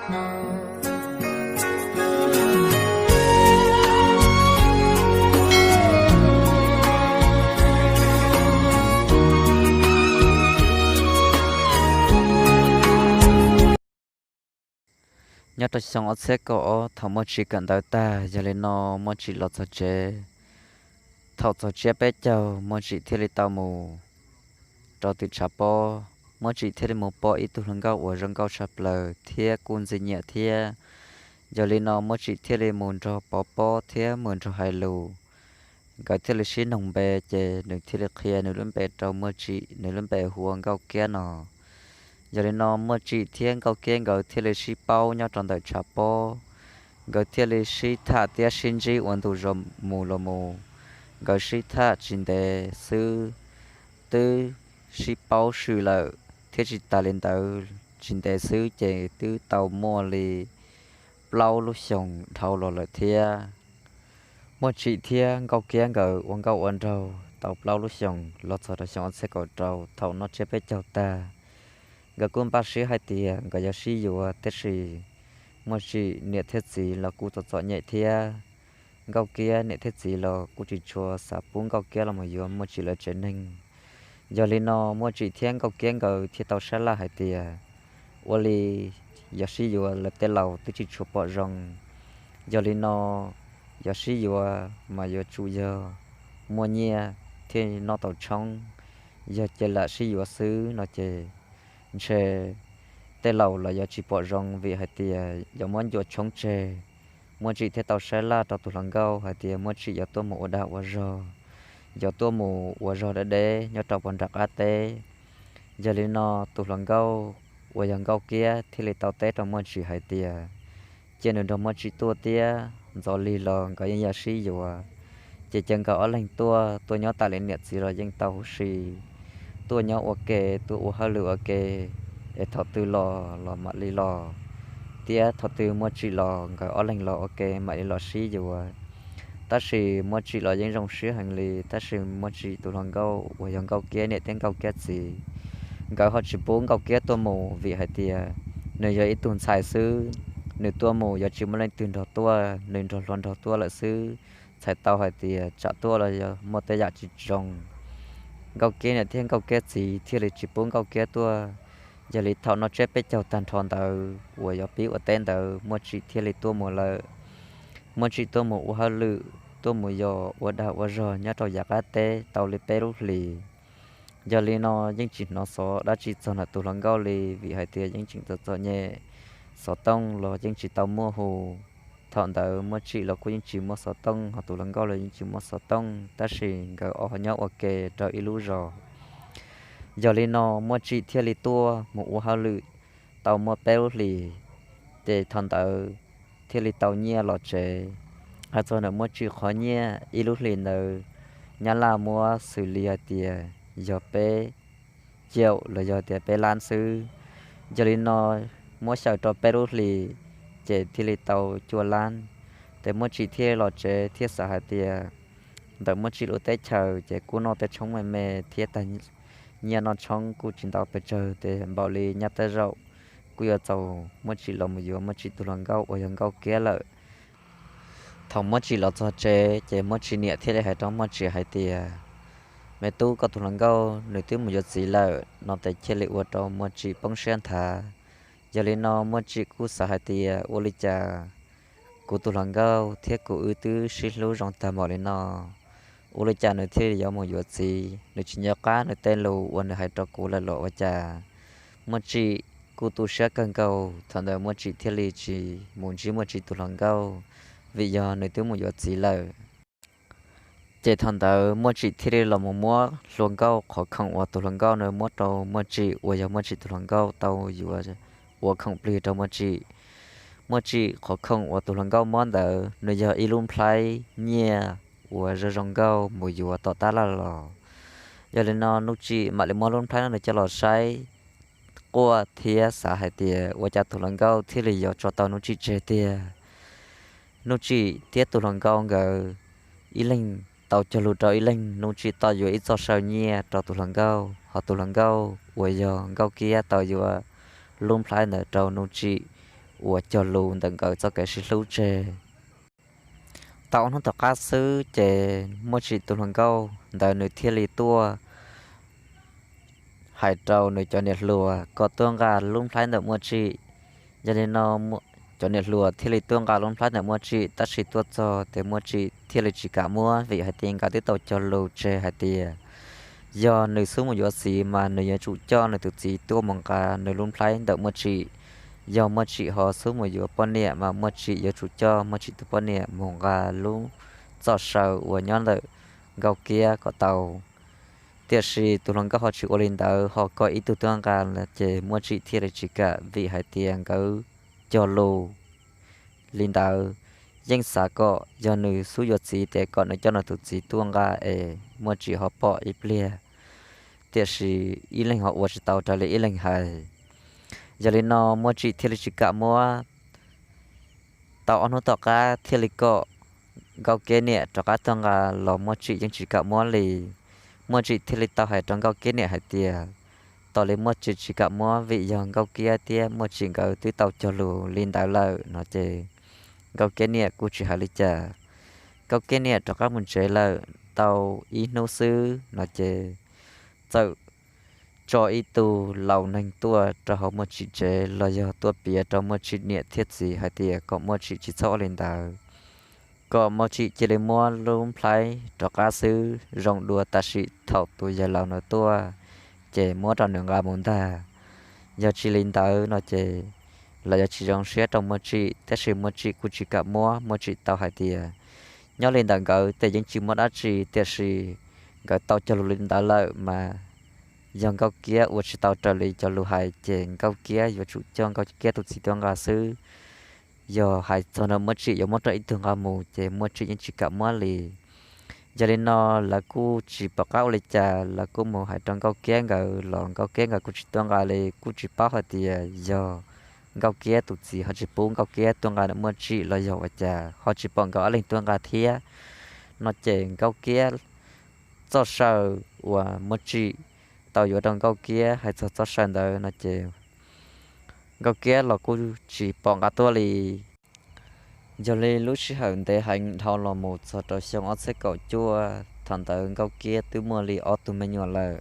Nyob rau xyoo ob txhiab kaum ob thaum Muaj Tsim kawm ntawv tag, yog li no Muaj Tsim los txog tsev. Thaum txog tsiab peb caug Muaj Tsim thiaj li tau mus rau tim tshav pob. Muaj Tsim thiaj li mus pom ib tug hluas nkauj uas zoo nkauj tshaj plaws thiab kuj ntxim nyiam thiab. Yog li no Muaj Tsim thiaj li mus nrog pov pob thiab mus nrog hais lus. Nkawd thiaj li sib noog npe, ces nws thiaj li qhia nws lub npe rau Muaj Tsim, nws lub npe hu ua Nkauj Kiab no. Yog li no Muaj Tsim thiab Nkauj Kiab nkawd thiaj li sib paub nyob rau ntawm tshav pob. Nkawd thiaj li sib tham thiab sib ntsib ua ntu mus los mus. Nkawd sib tham tsis ntev xwb, twb sib paub swm lawm thiab. Tsis tas li ntawd, tsis ntev xwb ces twb tau muaj li plaub lub xyoos dhau los lawm thiab. Muaj Tsim thiab Nkauj Kiab nkawd ua nkauj ua nraug tau plaub lub xyoos los txog rau xyoo ob txhiab kaum rau thaum noj tsiab peb caug tag. Nkawd kuj npaj siab hais tias nkawd yuav sib yuav, tiam sis Muaj Tsim niam thiab txiv los kuj txom txom nyem thiab. Nkauj Kiab niam thiab txiv los kuj tsis tshua xav pub Nkauj Kiab los mus yuav Muaj Tsim lawv tsev neeg. Yog li no Muaj Tsim thiab Nkauj Kiab nkawd thiaj tau sab laj hais tias ua li yog sib yuav lawv tej laus twb tsis tshua pom zoo. Yog li no yog sib yuav mas yuav tsum yog muaj nyiaj thiaj noj tau tshoob. Yog cia lam sib yuav xwb no ces ntshe tej laus los yuav tsis pom zoo vim hais tias yuav muab ncua tshoob tseg. Muaj Tsim thiaj tau sab laj rau tus hluas nkauj hais tias Muaj Tsim yuav tuaj mus ua dag ua zog, yuav tuaj mus ua zog deb deb nyob rau puag nram qab teb. Yog li no tus hluas nkauj uas yog Nkauj Kiab thiaj li tau teb rau Muaj Tsim hais tias cia nws nrog Muaj Tsim tuaj thiab, ntxov lig los nkawd yeej yog sib yuav. Ces cia nkawd ob leeg tuaj, tuaj nyob tas li niam txiv los yeej tau huv si, tuaj nyob ua ke, tuaj ua hauj lwm ua ke, es thaum twg los los mam li los, thiab thaum twg Muaj Tsim los nkawd ob leeg los ua ke mam li los sib yuav. Tab sis Muaj Tsim los yeej zoo siab heev li, tab sis Muaj Tsim tus hluas nkauj uas yog Nkauj Kiab niam thiab Nkauj Kiab txiv, nkawd ho tsis pub Nkauj Kiab tuaj mus vim hais tias nws yog ib tug ntxhais xwb, nws tuaj mus yuav tsis muaj leej twg nrog tuaj, nws nrog hluas nraug tuaj lawm xwb. Txhais tau hais tias tsam tuaj los yog muaj tej yam tsis zoo. Nkauj Kiab niam thiab Nkauj Kiab txiv thiaj li tsis pub Nkauj Kiab tuaj. Yog li thaum noj tsiab peb caug tag nrho ntawd uas yuav pib ua teb ntawd Muaj Tsim thiaj li tuaj mus lawm. Muaj Tsim tuaj mus ua hauj lwm, tuaj mus yos ua dag ua zog nyob rau yav qab teb tau li peb lub hlis. Yog li no yeej tsis hnov xov dab tsi txog ntawm tus hluas nkauj li vim hais tias yeej tseem txom txom nyem, xov tooj los yeej tsis tau muaj hu. Thaum ntawd Muaj Tsim los kuj yeej tsis muaj xov tooj, ho tus hluas nkauj los yeej tsis muaj xov tooj, tab sis nkawd ob ho nyob ua ke rau ib lub zos. Yog li no Muaj Tsim thiaj li tuaj mus ua hauj lwm tau muaj peb lub hlis, ces thaum ntawd thiaj li tau nyiaj los tsev. Hais txog ntawm Muaj Tsim qhov nyiaj ib lub hlis ntawd, Nyab Laj muab xws li hais tias yog peb caum los yog tias peb lab xwb. Yog li no muab xyaw rau peb lub hlis, ces thiaj li tau cuaj lab. Ces Muaj Tsim thiaj los tsev thiaj xav hais tias ntawm Muaj Tsim lub teb chaws ces kuj noj tej tshoob me me thiab tag, nyiaj noj tshoob kuj tsis ntau pes tsawg, ces npaum li nyaj tej zaum kuj yuav txaus Muaj Tsim los mus yuav Muaj Tsim tus hluas nkauj uas yog Nkauj Kiab lawm. Thaum Muaj Tsim los txog tsev ces Muaj Tsim niam thiaj li hais rau Muaj Tsim hais tias, me tub, koj tus hluas nkauj nws twb mus yuav txiv lawm no, ces thiaj li ua rau Muaj Tsim poob siab nthav. Yog li no Muaj Tsim kuj xav hais tias ua li cas kuv tus hluas nkauj thiab kuv wb twb sib hlub zoo tag npaum li no, ua li cas nws thiaj li yuav mus yuav txiv, nws tsis nco qab nws tej lus uas nws hais rau kuv lawm los ua cas. Muaj Tsim kuj tu siab kawg nkaus, thaum ntawd Muaj Tsim thiaj li tsis mus ntsib Muaj Tsim tus hluas nkauj, vim yog nws twb mus yuav txiv lawm. Ces thaum ntawd Muaj Tsim thiaj li los mus muab hluas nkauj qhov khoom uas tus hluas nkauj nws muab rau Muaj Tsim uas yog Muaj Tsim tus hluas nkauj tau yuav ua khoom plig rau Muaj Tsim. Muaj Tsim qhov khoom uas tus hluas nkauj muab ntawd nws yog ib lub nplhaib nyiaj uas zoo zoo nkauj mus yuav tom tab laj los. Yog li no Nuj Tsim mam li muab lub nplhaib no nws coj los saib quaj thiab xav hais tias ua cas tus hluas nkauj thiaj li yuav tso tau Nuj Tsim tseg tiag. Nuj Tsim thiab tus hluas nkauj nkawd ib leeg tau cog lus rau ib leeg, Nuj Tsim tau yuav ib txoj saw nyiaj rau tus hluas nkauj, ho tus hluas nkauj uas yog Nkauj Kiab tau yuav lub nplhaib ntawd rau Nuj Tsim uas cog lus ntawm nkawd txoj kev sib hlub tseg. Tau ob hnub tom qab xwb ces Muaj Tsim tus hluas nkauj ntawd nws thiaj li tuaj hais rau nws cov niam hluas kom tuaj nqa lub nplhaib ntawm Muaj Tsim. Yog li no cov niam hluas thiaj li tuaj nqa lub nplhaib ntawm Muaj Tsim, tab sis tuaj txog ces Muaj Tsim thiaj li tsis kam muab, vim hais tias nkawd twb tau cog lus tseg hais tias yog nws xub mus yuav txiv mas nws yuav tsum coj nws tus txiv tuaj mus nqa nws lub nplhaib ntawm Muaj Tsim. Yog Muaj Tsim ho xub mus yuav poj niam mas Muaj Tsim yuav tsum coj Muaj Tsim tus poj niam mus nqa lub txoj saw uas nyob ntawm Nkauj Kiab kom tau. Tiam sis tus hluas nkauj ho tsis ua li ntawd, ho kom ib tug tuaj nqa, ces Muaj Tsim thiaj li tsis kam, vim hais tias nkawd cog lus li ntawd, yeej xav kom yog nws xub yuav txiv ces kom nws coj nws tus txiv tuaj nqa es Muaj Tsim ho pom ib pliag, tiam sis ib leeg ho ua tsis tau raws li ib leeg hais. Yog li no Muaj Tsim thiaj li tsis kam muab. Tau ob hnub tom qab thiaj li kom Nkauj Kiab niam rov qab tuaj nqa los Muaj Tsim yeej tsis kam muab li. Muaj Tsim thiaj li tau hais rau Nkauj Kiab niam hais tias tos li Muaj Tsim tsis kam muab vim yog Nkauj Kiab thiab Muaj Tsim nkawd twb tau cog lus li ntawd lawm no ces Nkauj Kiab niam kuj tsis hais li cas. Nkauj Kiab niam rov qab mus tsev lawm tau ib hnub xwb no ces txawm tso ib tug laus neeg tuaj rau hauv Muaj Tsim tsev los yog tuaj piav rau Muaj Tsim niam thiab txiv hais tias kom Muaj Tsim tsis txhob ua li ntawd, kom Muaj Tsim cia li muab lub nplhaib rov qab xwb zoo dua tam sim thaum tus yawg laus no tuaj, ces muab rau nws nqa mus ntag. Yog tsis li ntawd no ces lawv yuav tsis zoo siab rau Muaj Tsim, tab sis Muaj Tsim kuj tsis kam muab. Muaj Tsim tau hais tias nyob li ntawm nkawd ces yeej tsis muaj dab tsi, tiam sis nkawd tau cog lus li ntawd lawm mas yog Nkauj Kiab ua tsis tau raws li cov lus hais ces Nkauj Kiab yuav tsum coj Nkauj Kiab tus txiv tuaj nqa xwb. Yog hais txog no Muaj Tsim yuav muab rau ib tug nqa mus ces Muaj Tsim yeej tsis kam muab li. Yog li no lawv kuj tsis pom qab ua li cas, lawv kuj mus hais rau Nkauj Kiab nkawd los Nkauj Kiab nkawd kuj tsis tuaj nqa li, kuj tsis paub hais tias yog Nkauj Kiab tus txiv ho tsis pub Nkauj Kiab tuaj nqa Muaj Tsim los yog ua cas ho tsis pom nkawd ob leeg tuaj nqa thiab no ces Nkauj Kiab txoj saw uas Muaj Tsim tau yuav rau Nkauj Kiab, hais txog txoj saw ntawd no ces Nkauj Kiab los kuj tsis pom nqa tuaj li. Yog li lub sij hawm ntev heev dhau los mus txog rau xyoo ob txhiab kaum cuaj, thaum ntawd Nkauj Kiab twb muaj li ob tug me nyuam lawm.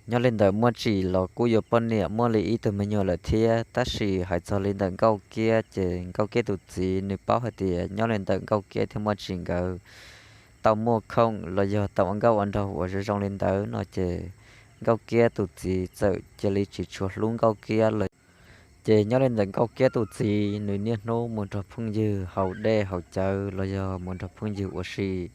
Nyob li ntawm Muaj Tsim los kuj yuav poj niam muaj li ib tug me nyuam lawm thiab, tab sis hais txog li ntawm Nkauj Kiab ces Nkauj Kiab tus txiv nws paub hais tias nyob li ntawm Nkauj Kiab thiab Muaj Tsim nkawd tau muaj khoom los yog tau ua nkauj ua nraug uas zoo zoo li ntawd no ces Nkauj Kiab tus txiv txawm cia li tsis tshua hlub Nkauj Kiab lawm. Ces nyob li ntawm Nkauj Kiab tus txiv nws niaj hnub mus nrog phooj ywg haus dej haus cawv los yog mus nrog phooj ywg ua si,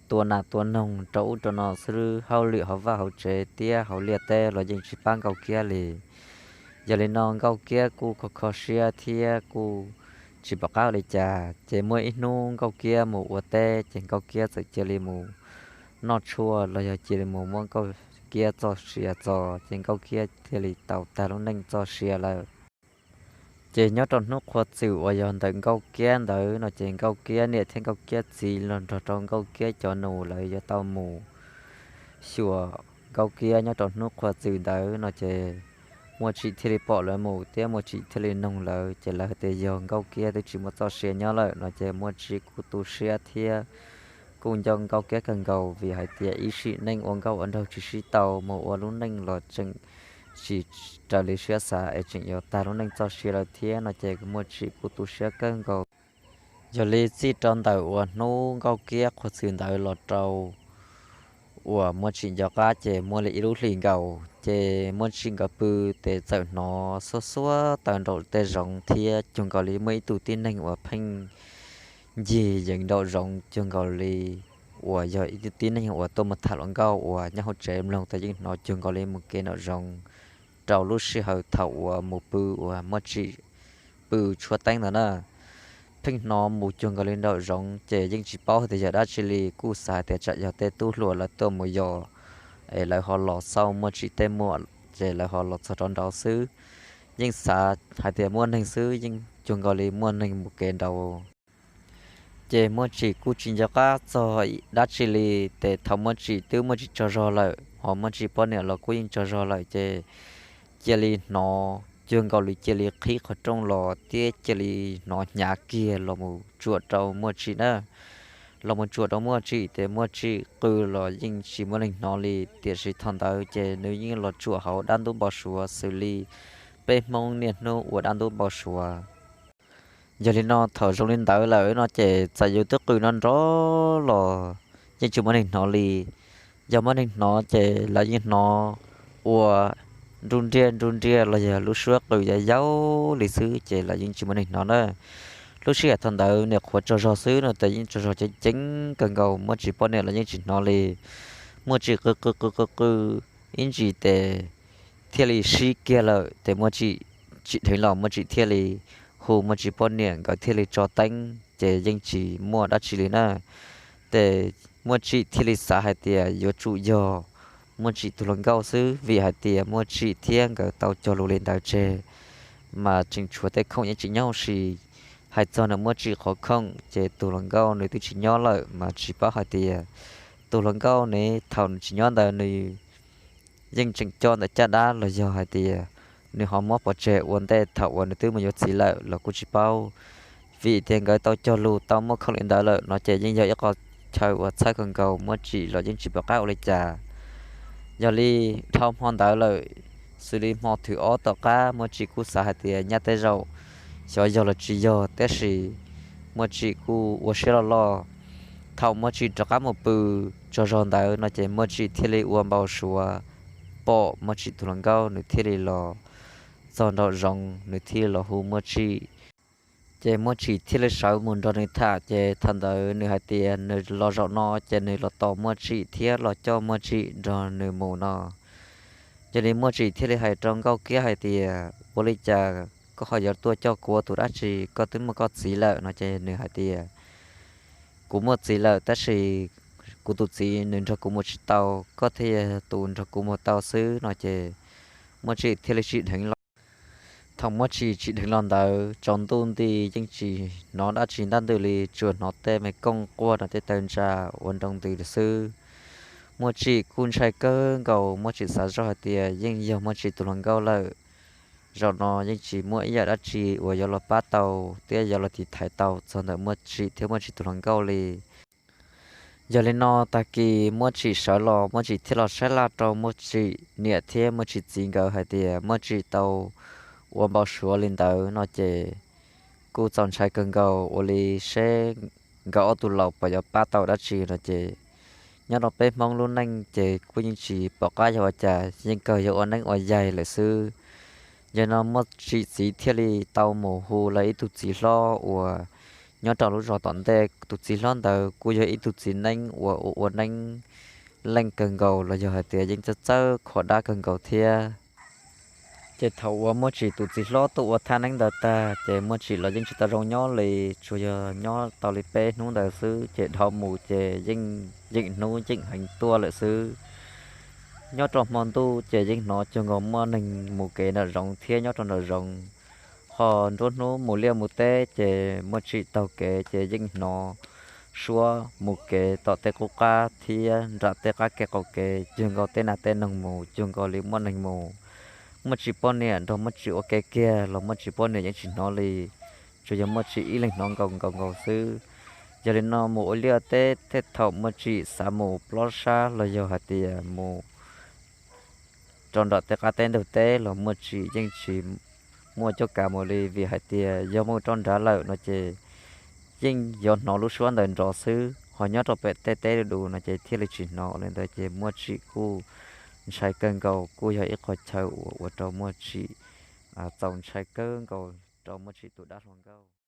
tua nas tua noog rau ub rau no xwb, hauj lwm hauv vaj hauv tsev thiab hauv liaj teb los yeej tsis pab Nkauj Kiab li. Yog li no Nkauj Kiab kuj kho kho siab thiab kuj tsis pom qab ua li cas. Ces muaj ib hnub Nkauj Kiab mus ua teb ces Nkauj Kiab txawm cia li mus noj tshuaj los yog cia li mus muab Nkauj Kiab txoj sia txo, ces Nkauj Kiab thiaj li tau tag lub neej txoj sia lawm. Ces nyob rau hnub qhua txwm uas yog ntawm Nkauj Kiab ntawd no ces Nkauj Kiab niam thiab Nkauj Kiab txiv los nrog rau Nkauj Kiab cov nus lawv yuav tau mus xyuas Nkauj Kiab nyob rau hnub qhua txwm ntawd no ces Muaj Tsim thiaj li pom lawv mus thiab Muaj Tsim thiaj li noog lawv, ces lawv tias yog Nkauj Kiab twb tsis muaj txoj sia nyob lawm no ces Muaj Tsim kuj tu siab thiab kuj nco Nkauj Kiab kawg nkaus, vim hais tias ib sim neej ua nkauj ua nraug tsis sib tau, mus ua lub neej los tseem tsis raws li siab xav es tseem yuav tag lub neej txoj sia lawm thiab no ces Muaj Tsim kuj tu siab kawg nkaus. Yog li txij rau ntawm uas hnub Nkauj Kiab qhua txwm ntawd los rau uas Muaj Tsim nco qab ces muaj li ib lub hlis nkaus ces Muaj Tsim nkawd pw tes txawm hnov xuab xuab taws nraum tej zoov thiab cuag nkaus li muaj ib tug tib neeg uas pheej ncig yees nraum zoov cuag nkaus li uas yog ib tug tib neeg uas tuaj mus tham hluas nkauj uas nyob hauv tsev mloog tes yeej hnov cuag nkaus li mus kev nraum zoov rau lub sij hawm thaum uas mus pw uas Muaj Tsim pw tshuab teeb ntawd na. Pheej hnov mus cuag nkaus li nraum zoov ces yeej tsis paub hais tias yog dab tsi li, kuj xav hais tias tsam yog tej tub hluas lawv tuaj mus yos es lawv ho los xauj Muaj Tsim tej muam ces lawv ho los txog rau nraud xwb. Yeej xav hais tias muaj neeg xwb, yeej cuag nkaus li muaj neeg mus kev nraud. Ces Muaj Tsim kuj tsis nco qab txog dab tsi li, ces thaum Muaj Tsim twb Muaj Tsim tsaug zog lawm ho Muaj Tsim poj niam los kuj yeej tsaug zog lawm ces cia li hnov cuag nkaus li cia li qhib qhov rooj los thiab cia li hnov hnyav kiag los mus tsuam rau Muaj Tsim na. Los mus tsuam rau Muaj Tsim ces Muaj Tsim qw los yeej tsis muaj neeg hnov li, tiam sis thaum ntawd ces nws yeej los tsuam hauv dab ntub npau suav xws li peb Hmoob niaj hnub ua dab ntub npau suav. Yog li no thaum zoo li ntawd lawm no ces txawm yus twb qw nrov nrov los yeej tsis muaj neeg hnov li. Yog muaj neeg hnov ces lawv yeej hnov ua nruj nriaj nruj nriaj los yog lub suab qw yau yau li xwb ces lawv yeej tsis muaj neeg hnov na. Lub sij hawm thaum ntawd niam qhuav tsaug zog xwb no ces yeej tsaug zog ceev ceev kawg nkaus, Muaj Tsim poj niam los yeej tsis hnov li. Muaj Tsim qw qw qw qw qw ib ntsis ces thiaj li sib kiag lawm ces Muaj Tsim tsim dheev los, Muaj Tsim thiaj li hu Muaj Tsim poj niam, nkawd thiaj li tso teeb ces yeej tsis muaj dab tsi li na. Ces Muaj Tsim thiaj li xav hais tias yuav tsum yog Muaj Tsim tus hluas nkauj xwb, vim hais tias Muaj Tsim thiab nkawd tau cog lus li ntawd tseg mas tseem tshuav tej khoom yeej tsis nyob huv si. Hais txog nws Muaj Tsim qhov khoom ces tus hluas nkauj nws twb tsis nyob lawm mas tsis paub hais tias tus hluas nkauj ne thaum nws tsis nyob ntawd nws yeej tseem coj ntawm caj dab los yog hais tias nws ho muab pov tseg ua ntej thaum uas nws twb mus yuav txiv lawm los kuj tsis paub. Vim tias nkawd tau cog lus tau muaj khoom li ntawd lawm no ces yeej yog ib qho chaw uas txhawb kawg nkaus, Muaj Tsim los yeej tsis pom qab ua li cas. Yog li dhau hmo ntawd lawm, xws li hmo thwm ob tom qab Muaj Tsim kuj xav hais tias nyaj tej zaum xyov yog los tsis yog, tab sis Muaj Tsim kuj ua siab loj loj. Thaum Muaj Tsim rov qab mus pw tsaug zog ntawd no ces Muaj Tsim thiaj li ua npau suav pom Muaj Tsim tus hluas nkauj, nws thiaj li los txog nraum zoov, nws thiaj li los hu Muaj Tsim. Ces Muaj Tsim thiaj li sawv mus nrog nws tham, ces thaum ntawd nws hais tias nws los zaum no ces nws los tos Muaj Tsim thiab los coj Muaj Tsim nrog nws mus no. Yog li Muaj Tsim thiaj li hais rau Nkauj Kiab hais tias, ua li cas koj ho yuav tuaj coj kuv ua tus dab tsi, koj twb muaj koj txiv lawm no? Ces nws hais tias, kuv muaj txiv lawm tab sis kuv tus txiv nws nrog kuv mus tsis tau, koj thiaj yog tus nrog kuv mus tau xwb no. Ces Muaj Tsim thiaj li tsim dheev los. Thaum Muaj Tsim tsim dheev los ntawd tsaus ntuj nti yeej tsis hnov dab tsi ntab ntws li, tsuas hnov tej me kooj quaj rau tej taw ntsa ua nroo ntws xwb. Muaj Tsim kuj ntshai kawg nkaus, Muaj Tsim xav zoj hais tias yeej yog Muaj Tsim tus hluas nkauj lawm. Zaum no yeej tsis muaj ib yam dab tsi uas yuav los pab tau thiab yuav los tiv thaiv tau txog ntawm Muaj Tsim thiab Muaj Tsim tus hluas nkauj li. Yog li no tag kis Muaj Tsim sawv los, Muaj Tsim thiaj los sab laj rau Muaj Tsim niam thiab Muaj Tsim txiv nkawd hais tias Muaj Tsim tau ua npau suav li ntawd no ces kuj txaus ntshai kawg nkaus, ua li seb nkawd ob tug laus puas yuav pab tau dab tsi no ces nyob rau peb Hmoob lub neej ces kuj yeej tsis pom qab yog ua cas, yeej kawg yog ua neeb ua yaig lawm xwb. Yog no Muaj Tsim txiv thiaj li tau mus hu lawv ib tug txiv hlob uas nyob rau lub zos tom ntej. Tus txiv hlob ntawd kuj yog ib tug txiv neeb uas ua ua neeb leej kawg nkaus los yog hais tias yeej txawj txawj kho dab kawg nkaus thiab. Ces thaum uas Muaj Tsim tus txiv hlob tuaj ua thaj neeb ntawd tag ces Muaj Tsim los yeej tsis tau zoo nyob li, tsuas yog nyob tau li peb hnub ntawd xwb ces dhau mus ces yeej yeem hnub yeem heev tuaj lawm xwb. Nyob rau hmo ntuj ces yeej hnov cuag nkaus muaj neeg mus kev nram zoov thiab nyob rau nram zoov. Ho nruab hnub mus liaj mus teb ces Muaj Tsim taug kev ces yeej hnov suab mus kev tom tej qub qab thiab nram tej qab kev qaum kev cuag nkaus tej nas tej noog mus, cuag nkaus li muaj neeg mus. Muaj Tsim poj niam nrog Muaj Tsim ua ke kiag los Muaj Tsim poj niam yeej tsis hnov li, tsuas yog Muaj Tsim ib leeg hnov nkaus nkaus nkaus xwb. Yog li no mus ua liaj teb tej thaum Muaj Tsim xav mus plob sab los yog hais tias mus rau nram tej qab teb ntug teb los Muaj Tsim yeej tsis muaj cuab kav mus li, vim hais tias yog mus rau nrad lawm no ces yeej yuav hnov lub suab ntawd nrov xwb, ho nyob rau pem tej teb du du no ces thiaj li tsis hnov. Li ntawd ces Muaj Tsim kuj ntshai kawg nkaus, kuj yog ib qho chaw uas ua rau Muaj Tsim txaus ntshai kawg nkaus rau Muaj Tsim tus dab hluas nkauj.